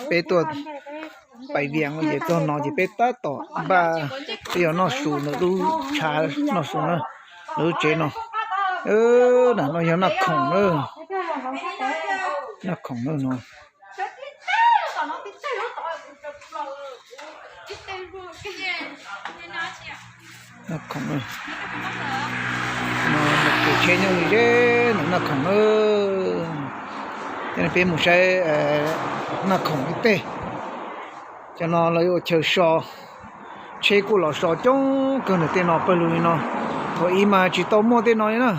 Peb tuaj pais Vias ces txog no ces peb tab tom npaj, peb yuav noj su ntawm lub tshav, noj su na, lub tsev no. Nram no yog Naj Khoom na, Naj Khoom na no. Naj Khoom, tus tsheb nyob ze ntawm Naj Khoom na. Cov no peb mus saib Naj Khoom ib teg. Cov no lawv ua chaw so, tsheb kuj los so coob kawg ntawm tej no pawg lug li no. Thaum ub mas tsis tau muaj tej no li na,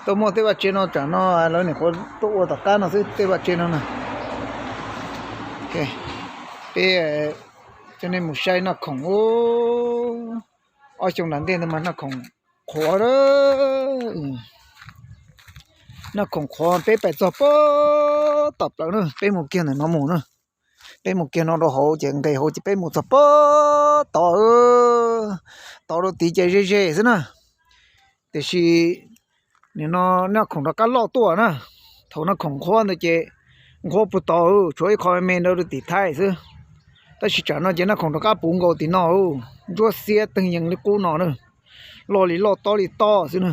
tau muaj tej vaj tsev no, tsam no lawv nyuam qhuav tuaj ua tom qab no xwb tej vaj tsev no na. Peb coj nej mus saib Naj Khoom. Ob xyoo nram ntej ntawd mas Naj Khoom qhuav, Naj Khoom qhuav, peb pais txog puag tom plawv na, peb mus kiag ntawm no mus na. Peb mus kiag no rau hauv ces nqes hauv ces peb mus txog puag tod, tod rau tid ces ze ze xwb na. Tiam sis nim no Naj Khoom rov qab loj tuaj na. Thaum Naj Khoom qhuav ntawd ces nqhuab puag tod, tshuav ib qho me me ntawd rau tim Thaib xwb. Tab sis tsam no ces Naj Khoom rov qab puv nkaus tim no, ntsuab xiab teeg yees li qub no na, loj li loj tob li tob xwb na.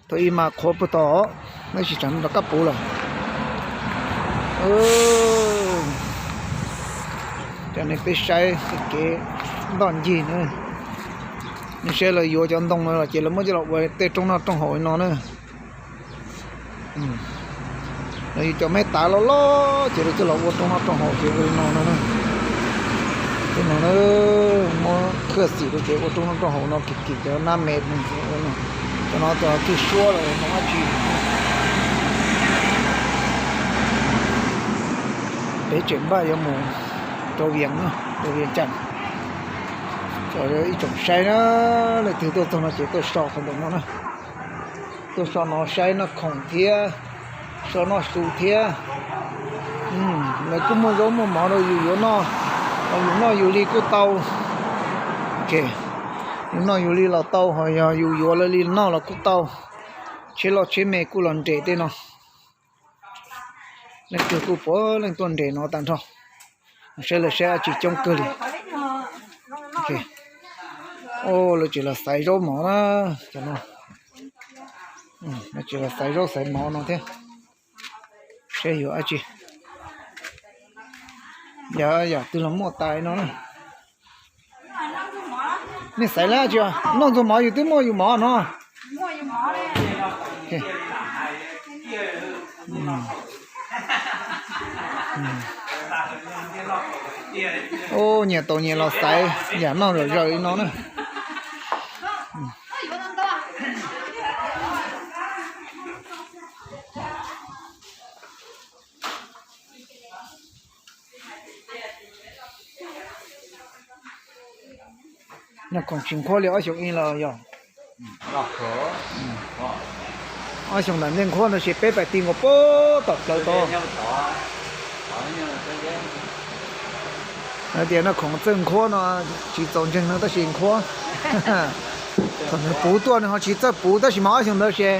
Thaum ub mas qhuav puag tod, tab sis tsam no rov qab puv lawm. Cov nej peb saib kev ntoj ncig na, nej saib lawv yuav cov ntoo no los ces lawv muab coj los ua tej rooj noj rooj haus li no na. Lawv yuav cov me tav loj loj ces lawv coj los ua rooj noj rooj haus ces ua li no no na. Tej no na, muab khawj xim rau ces ua rooj noj rooj haus no, kim kim cov nab me, cov no twb suab los ntoo dab tsi. Peb tseem npaj yuav mus rau Vias, rau Vias Cas. Ib tsoom saib na, leej twg tuaj txog no ces tuaj so qhov ntawm no na. Tuaj so no saib Naj Khoom thiab, so noj su thiab. Lawv kuj muaj zaub muaj mov rau yus yuav noj, yus noj yus li kuj tau. Yus noj yus li los tau, ho yog yus yuav lawv li noj los kuj tau. Tsheb loj tsheb me kuj los nres tej no. Leej twg kuj puav leej tuaj nres no tag nrho. Saib lawv saib dab tsi coob kawg li. Lawv tseem los xaiv zaub mov na, cov no. Lawv tseem los xaiv zaub xaiv mov no thiab. Saib yuav dab tsi. Yog yam twg los muaj tas no na. Nej xaiv dab tsi? Noj ntxuag mov, yus twb muaj yus mov no. Nyias tau nyias los xaiv yam noj zom zaws li no na. Naj Khoom tsis nqhuab li ob xyoos ib los yog? Ob xyoos nram ntej nqhuab no ces peb pais ti nkaus puag tom plawv tod. Hais tias Naj Khoom txawj nqhuab no tsis txaus ntseeg no tab sis nqhuab. Thaum nws puv tuaj nws ho tsis txawj puv tab sis mas ob xyoos ntawd ces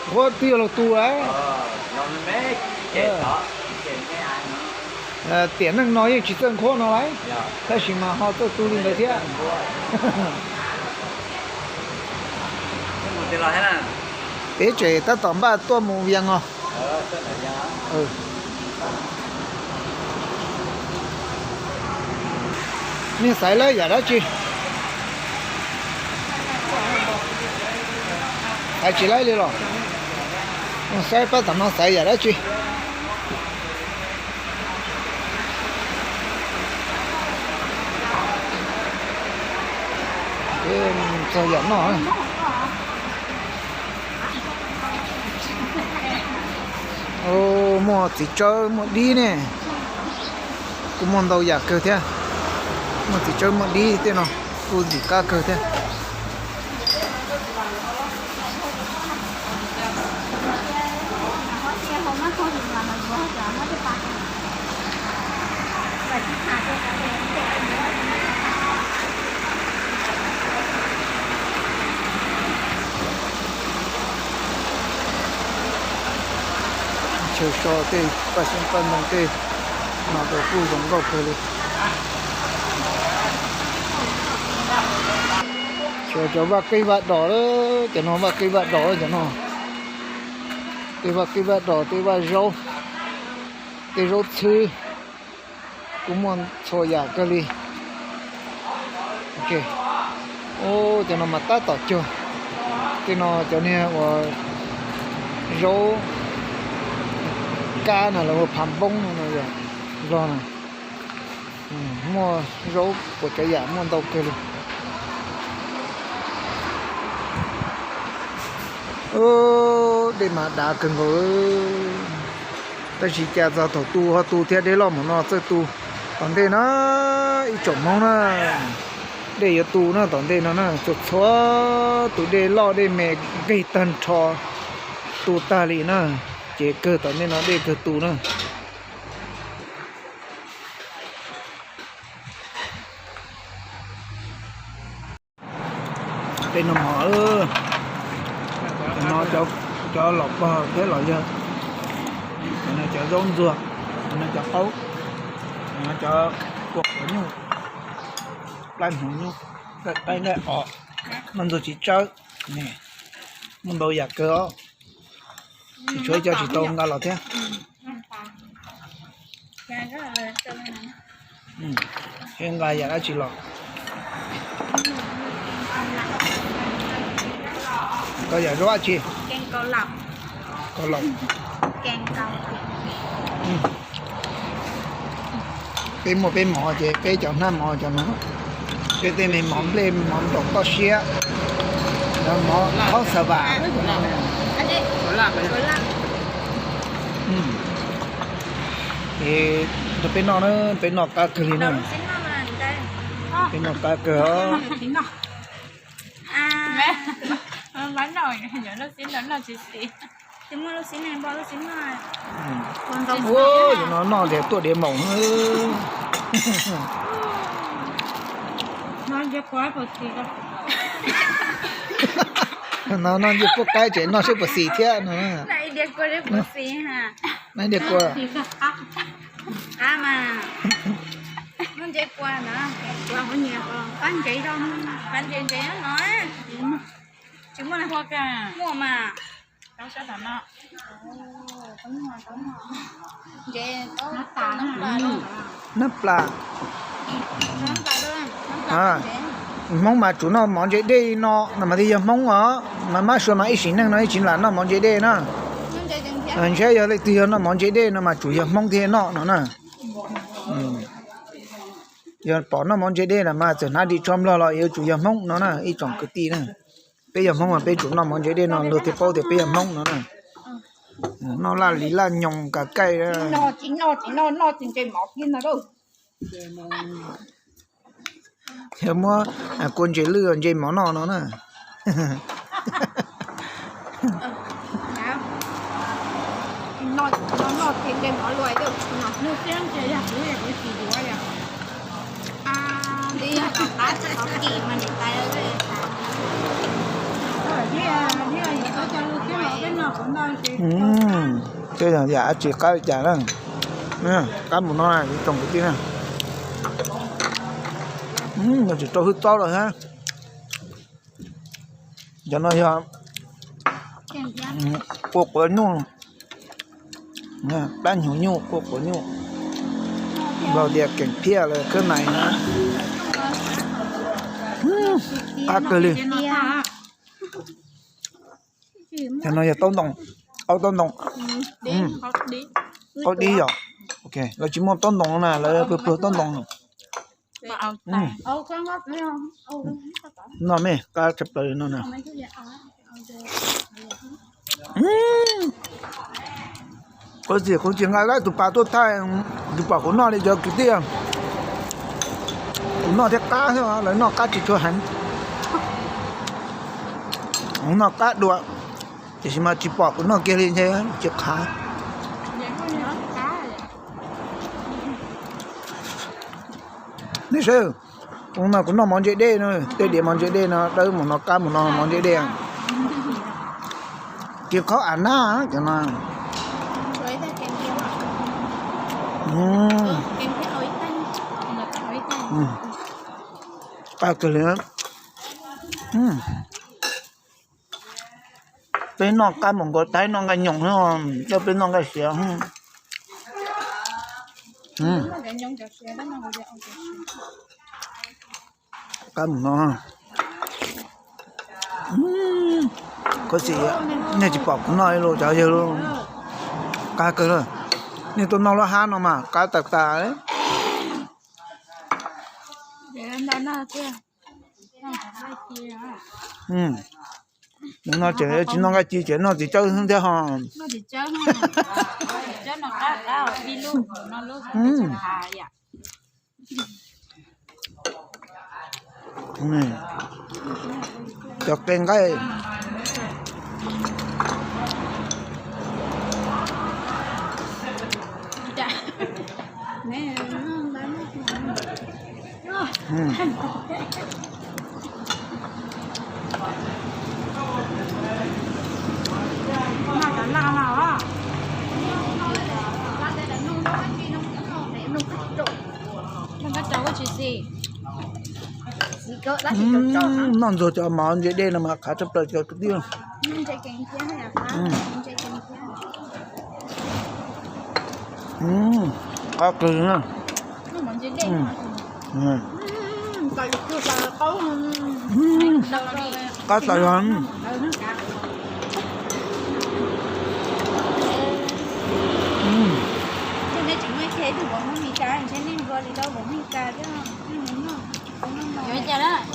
nqhuab twb yuav luag tu lawm. Tiam neej no yeej tsis txawj nqhuab no lawm, tab sis mas ho txawj tu li ntawd thiab. Peb tseem tab tom npaj tuaj mus Vias Cas. Nej xaiv lawm yam dab tsi? Xaiv tsis laib li los? Saib pab tam no xaiv yam dab tsi. Txog yam noj. Muaj txiv tsawb muaj dib ne. Kuj muaj ntau yam kawg thiab. Muaj txiv tsawb muaj dib tej no kuj ntxim qab kawg thiab. Chaw so tej paj xyoob paj ntoo tej. No kuj zoo nkauj kawg li. Cov vaj qeb vaj dos, cov no vaj qeb vaj dos cov no. Tej vaj qeb vaj dos, tej vaj zaub, tej zaub txhwb, kuj muaj txhua yam kawg li. Cov no mas tab tom cuag, tej no cov niag uas zaub kab no los ua phav npoob no no yog Nplog na. Muaj zaub puas tsav yam, muaj ntau kawg li. Dej mas dav kawg nkaus. Tab sis cas txog thaum tu ho tu thiab, dej loj mus no txawj tu. Tom ntej no ib tsoom Hmoob na, dej yuav tu na, tom ntej no na txhua txhua tus dej loj dej me nqeg tag nrho, tu tag li na. Ces kawg tom ntej no dej kawg tu na. Peb noj mov, no cov los pog thiab los yawg, no cov zaub ntxuag, no cov qaub, no cov kua quav nyuj, plaub hnyuv nyuj, qaib nqaij os, noj ntxuag txiv tsawb, muaj ntau yam kawg os. Tsis tshuav ib co tsis tau nqa los thiab. Nqa yam dab tsi los? Koj yam zaub dab tsi? Kaus laum. Peb muaj peb mov ces peb cov hnab mov cov no, peb tej me mov nplej mov nplaum toj siab, mov qhaub xa vam. Rau peb noj na, peb noj qab kawg li na. Peb noj qab kawg os. Ua, no noj tias tuaj diav maum. No noj ncej puab qaib ces noj seb puas xis thiab no. Noj diav kua. Qab mas, noj ncej kua na, qab ntsev, qab ntsev ntsev no. Tsis muaj, muaj mas. Nab plas. Hmoob mas tsum noj mov ntse dej no, no mas thiaj yog Hmoob os. Mas mab sua mas ib sim neej no ib tsis lam noj mov ntse dej na. Ntshe yog leej twg yog noj mov ntse dej no mas tsum yog Hmoob thiaj noj no na. Yog pom noj mov ntse dej no mas txawm hnav ris tsho Nplog los yuav tsum yog Hmoob no na ib tsoom kwv tij na. Peb yog Hmoob mas peb tsum noj mov ntse dej no luag thiaj paub tias peb yog Hmoob no na. Noj laj lis laj nyoos kas kaij. Yog muab kua ntses lwj ntse mov noj no na. Tej yam dab tsi qab li cas na. Qab mus no ib tsoom kwv tij na. Tsis rau hwj txaub lawm thiab. Cov no yog kua quav nyuj, plab hnyuv nyuj, kua quav nyuj, npog tias keem phiaj lawm khab nais na. Qab kawg li. Cov no yog taub ntoo, qaub taub ntoo, qaub dib yom. Lawv tsis muaj taub ntoo na, lawv pluag pluag taub ntoo. Noj me qab tshaj plaws li no na. Kuv tsis, kuv tsis nqa tus pas tuaj thaij, tsis pom kuv noj li cov kwv tij. Kuv noj thiab qab thiab, lawv noj qab tsis tshua heev. Kuv noj qab dua, tiam sis mas tsis pom kuv noj kiag li ntshe tsis qab. Nej saib, kuv no kuv noj mov ntse dej no, tej diav mov ntse dej no dawb mus no qab mus no mov ntse dej. Kiv qhaub av nab cov no. Qab kawg li. Peb noj qab mus nkaus, Thaib noj nqaij nyoos, peb noj nqaij siav. Qab mus no, khuv xim, nej tsis pom kuv noj ib lus cov yawg lub qab kawg lawm. Nej tuaj noj lub hab no mas qab tas tas. Nws no ces tsis noj nqaij ci ces noj txiv tsawb xwb thiab ho. Cov qe nqaij. Noj ntxuag cov mov ntse dej no mas qab tshaj plaws cov kwv tij. Qab kawg na. Qab tas zog.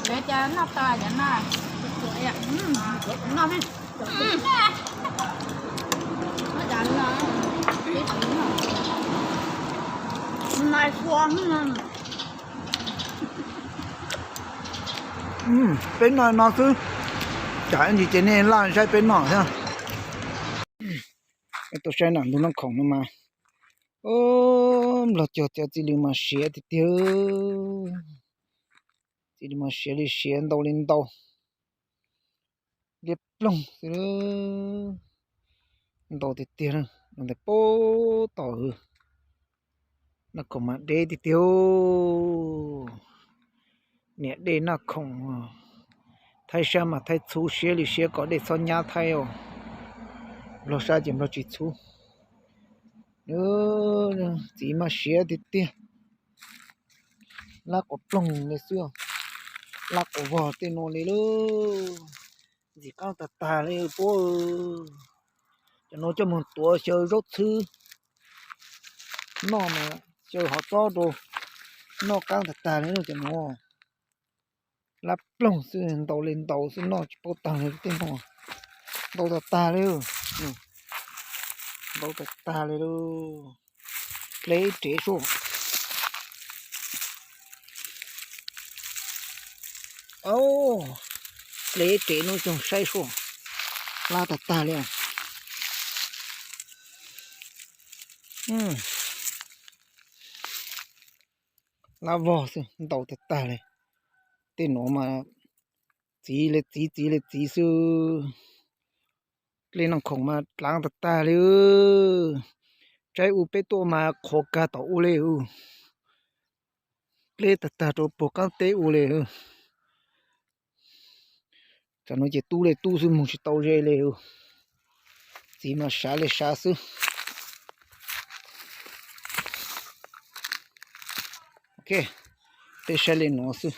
Yuav cas noj tau cov no. Peb noj no xwb, tsam ntsis ces nej laj saib peb noj thiab. Tuaj saib nam ntug noj khoom no mas, nplog cog cov txiv lws mas siav tiag tiag. Txiv lws mas siav li siav, ntau li ntau, liab ploog xwb. Ntau tiag tiag, ntawm pub tom hwv. Noj khoom mas deb tiag tiag. Niam dej noj khoom, Thaib sab mas Thaib txhub siab li siab kom dej txhob nyab Thaib os. Nplog sab ces Nplog tsis txhub. Txiv mas siav tiag tiag. Lab quas ploog li xwb, lab quas vog tej nuav li lauj. Ntxim qaab tag tag li puab. Cov nuav coj moog tuav xyaw zaub txhwb noj mas xyaw hov txob rau noj qaab tag tag li cov nuav. Lab ploog xwb, ntaus li ntaus xwb, noj tsis paub tag li tej nuav. Ntaus tag tag li, ntaus tag tag li lauj. Dleb ib rev sua. Dleb ib rev nub coog saib sua. Lab tag tag li. Lab vog xwb, ntaus tag tag li. Tej nuav mas txiv li txiv, txiv li txiv xwb. Dlej noj khoom mas dlaav tag tag li. Tsaib u peb tuaj mas qhuav kag tom u li. Dleb tag tag rau puag qaab teb u li. Tam nuav ces tub li tub xwb, moog tsis tau ze li. Txiv mas sav li sav xwb. Ok, peb saib li nuav xwb.